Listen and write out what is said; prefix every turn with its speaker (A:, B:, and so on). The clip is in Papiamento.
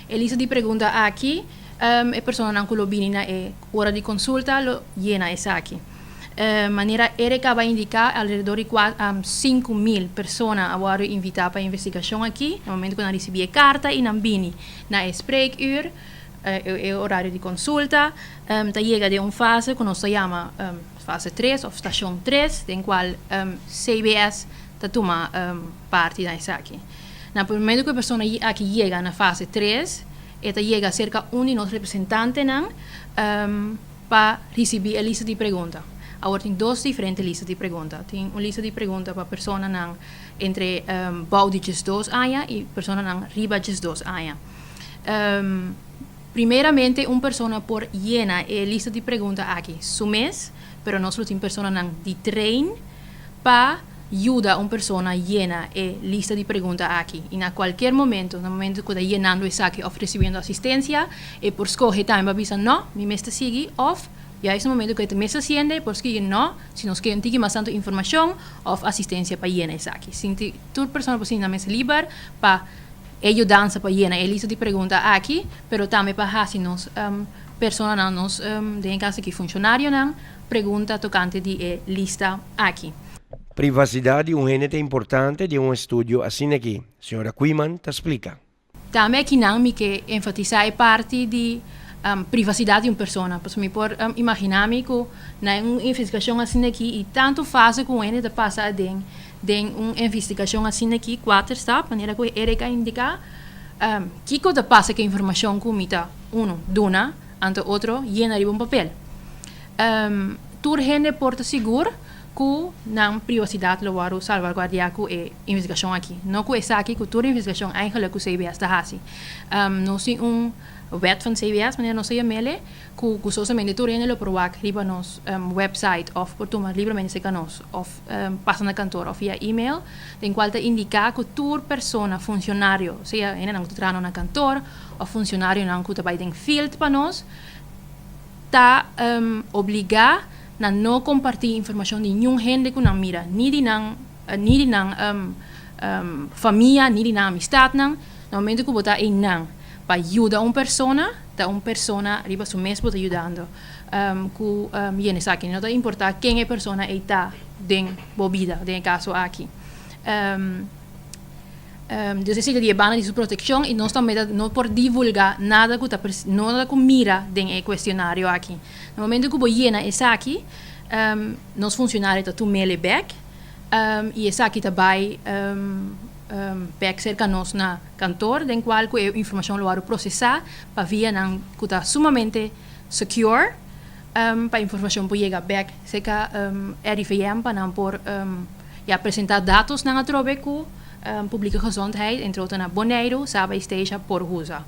A: E lista di pregunta aki, e personanan ku lo bini na e ora di konsulta lo yena esaki. Manera Erika a indiká, alrededor di 5.000 persona a wòrdu invitá pa e investigashon aki. Na momento ku nan risibí e karta i nan bini na e spreekuur, e orario di konsulta, ta yega den un fase ku nos ta yama fase 3 òf stashon 3, den kual CBS ta tuma parti na esaki. Na momento ku e persona aki yega na fase 3, e ta yega serka un di nos representantenan pa risibí e lista di pregunta. Awor, tin dos diferente lista di pregunta. Tin un lista di pregunta pa personanan entre bou di 12 aña i personanan riba 12 aña. Primeramente, un persona por yena e lista di pregunta aki su mes, pero nos tin personanan di train pa yuda un persona yena e lista di pregunta aki. I na kualke momento, na momento ku ta yenando esaki òf risibiendo asistensia, e por skohe tambe pa bisa: "No, mi mes ta sigui", òf ya e momento ku e mes hasiendo, por skohe no, si nos ke tin mas tantu informashon òf asistensia pa yena esaki. Sinti, tur persona por sinti mes liber pa e yudansa pa yena e lista di pregunta aki, pero tambe pa hasi nos personanan, nos den kaso aki funshonarionan, pregunta tokante di e lista aki.
B: Privasidat di un hende ta importante den un estudio asina aki. Señora Koeiman ta splika.
A: Tambe akinan mi ke enfatisá e parti di privasidat di un persona. Pues mi por imaginá mi ku na un investigashon asina aki i tantu fase ku hende ta pasa den un investigashon asina aki, kuater stap, manera ku Erika a indiká, kiko ta pasa ku informashon ku mi ta, uno, duna, anto otro, yena riba un papel. Tur hende por ta sigur ku nan privasidat lo wòrdu salvaguardiá ku e investigashon aki. No ku esaki, ku tur investigashon eigenlijk ku CBS ta hasi. Nos tin un wet van CBS, manera nos ta yam'é, ku gustosamente tur hende lo por wak riba nos website òf por tuma libremente serka nos òf pasa na kantor òf via e-mail, den kual ta indiká ku tur persona, funshonario, sea hendenan ku ta traha na kantor òf funshonarionan ku ta bai den field pa nos, ta obligá na no kompartí informashon di ningun hende ku nan mira, ni di nan famia, ni di nan amistatnan. Na momento ku bo ta einan pa yuda un persona, ta un persona riba su mes bo ta yudando. Ku yena esaki, no ta importá ken e persona ei ta den bo bida, den e kaso aki. Dus esei ta e banda di su protekshon i nos tambe no por divulgá nada ku ta nada ku mira den e kuestionario aki. Na momento ku bo yena esaki, nos funshonario ta tum'é bèk i esaki ta bai bèk serka nos na kantor, den kual ku e informashon lo wòrdu prosesá pa vianan ku ta sumamente secure pa informashon por yega bèk serka RIVM pa nan por ya presentá datonan atrobe ku publieke gezondheid, entre otro na Boneiru, Saba i Statia por usa.